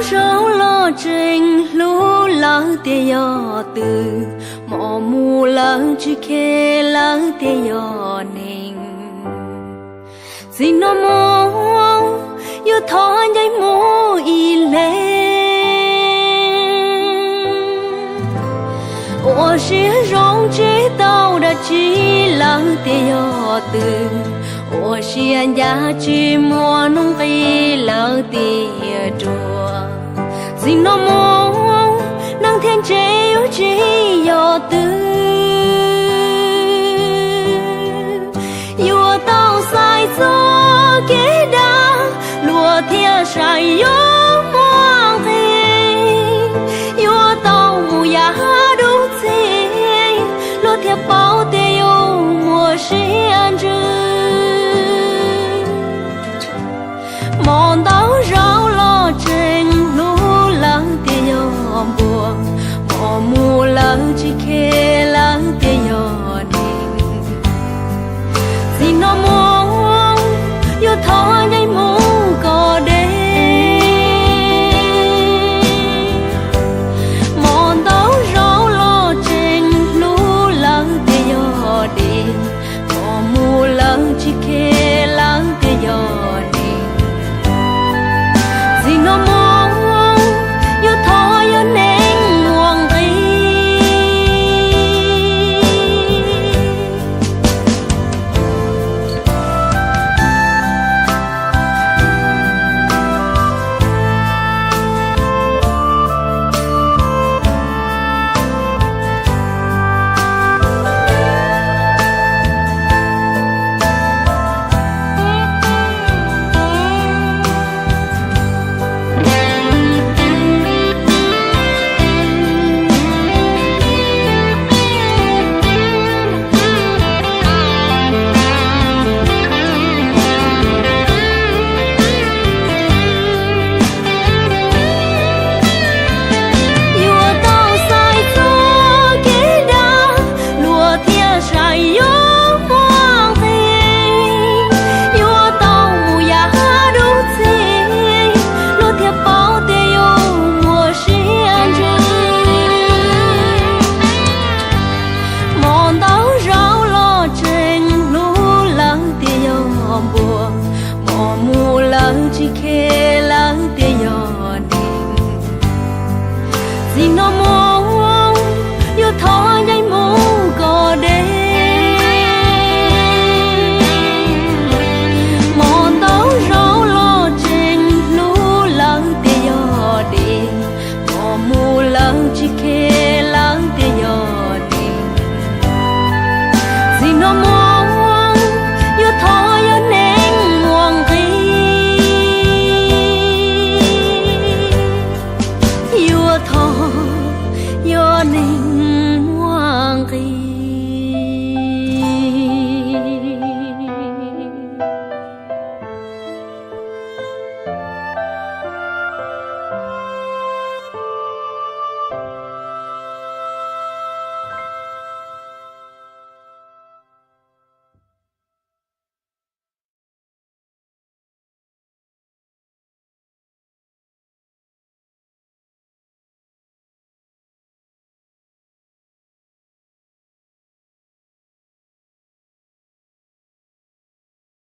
Saub loj tseem hlub lawv tiag yog twg, mos mus lawv tsis kheev lawv tiag yog neeg. Txij no mus yuav thov ncaim mus ib leeg. Ua siab zoo tsis tau dab tsi lawv tiag yog twg, ua siab ncaj tsis muaj hnub nqi lawv tiag dua. Txij no mus neeg thiaj ntse yuav tsis yog twg. Yuav tau xaiv txoj kev dag, luag thiaj saib yuav muaj